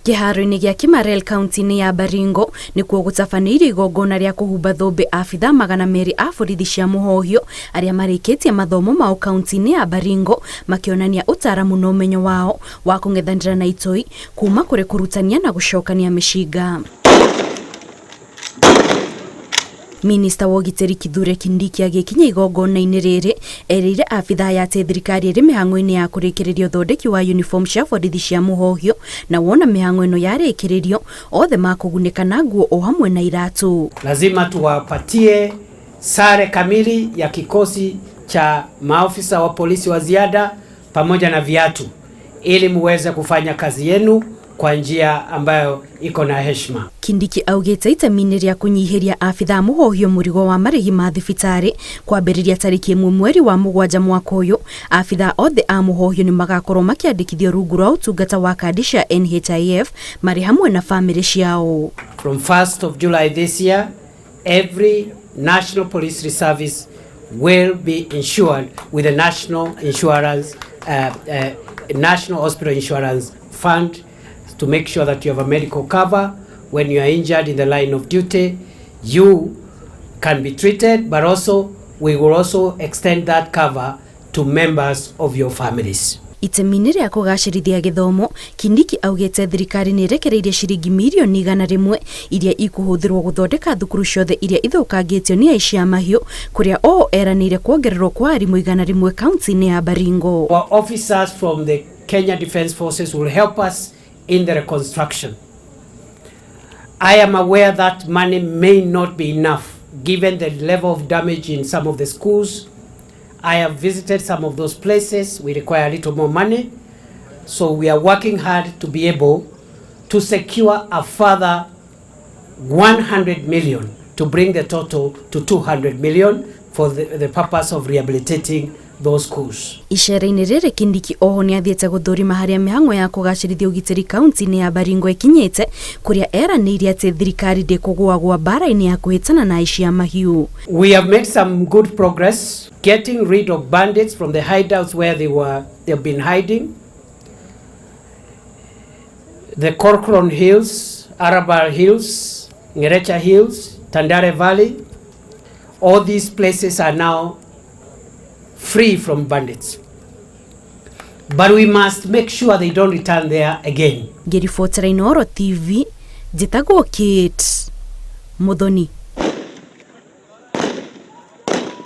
Kĩharo-inĩ gĩa Kimarel kaunti-inĩ ya Baringo nĩkuo gũtabanĩirio igongona rĩa kũhumba thũmbĩ abithaa 200 a borithi cia mũhohio arĩa marĩkĩtie mathomo mao kaunti-inĩ ya Baringo, makĩonania ũtaaramu na ũmenyo wao wa kũng'ethanĩra na itoi kuma kũrĩ kũrutania na gũcokania mĩcinga. Minista wa ũgitĩri Kithure Kindiki agĩkinya igongona-inĩ rĩrĩ erĩire abithaa aya atĩ thirikari ĩrĩ mĩhang'o-inĩ ya kũrĩkĩrĩria ũthondeki wa uniform cia borithi cia mũhohio, na wona mĩhang'o ĩno yarĩkĩrĩrio othe makũgunĩka na nguo o hamwe na iratũ. Lazima tuwapatie sare kamili ya kikosi cha maofisa wa polisi wa ziada pamoja na viatu ili muweze kufanya kazi yenu kwa njia ambayo iko na heshima. Kindiki augĩte itemi-inĩ rĩa kũnyihĩria abithaa mũhohio mũrigo wa marĩhi ma thibitarĩ kwambĩrĩria tarĩki 1 mweri wa 7 mwaka ũyũ, abithaa othe a mũhohio nĩ magakorwo makĩandĩkithio rungu rwa ũtungata wa kandi cia NHIF marĩ hamwe na bamĩrĩ ciao. From 1st of July this year, every National Police Service will be insured with a National Insurance, National Hospital Insurance Fund to make sure that you have a medical cover when you are injured in the line of duty. You can be treated, but also we will also extend that cover to members of your families. Itemi-inĩ rĩa kũgacĩrithia gĩthomo, Kindiki augĩte thirikari nĩ ĩrekereirie ciringi mirioni 100 iria ikũhũthĩrwo gũthondeka thukuru ciothe iria ithũkangĩtio nĩ aici a mahiũ, kũrĩa o eranĩire kuongererwo kwa arimũ 100 kaunti-inĩ ya Baringo. Our officers from the Kenya Defence Forces will help us in the reconstruction. I am aware that money may not be enough given the level of damage in some of the schools. I have visited some of those places. We require a little more money. So we are working hard to be able to secure a further 100 million to bring the total to 200 million for the purpose of rehabilitating those schools. Icera-inĩ rĩrĩ Kindiki oho nĩ athiĩte gũthũrima harĩa mĩhang'o ya kũgacĩrithia ũgitĩri kaunti-inĩ ya Baringo ĩkinyĩte, kũrĩa eranĩire atĩ thirikari ndĩkũgũagũa mbara-inĩ ya kũhĩtana na aici a mahiũ. We have made some good progress getting rid of bandits from the hideouts where they've been hiding. The Corcoran Hills, Arabal Hills, Ngerecha Hills, Tandare Valley, all these places are now free from bandits. But we must make sure they don't return there again. Ngĩribotera Inooro TV, njĩtagwo Kate Muthoni.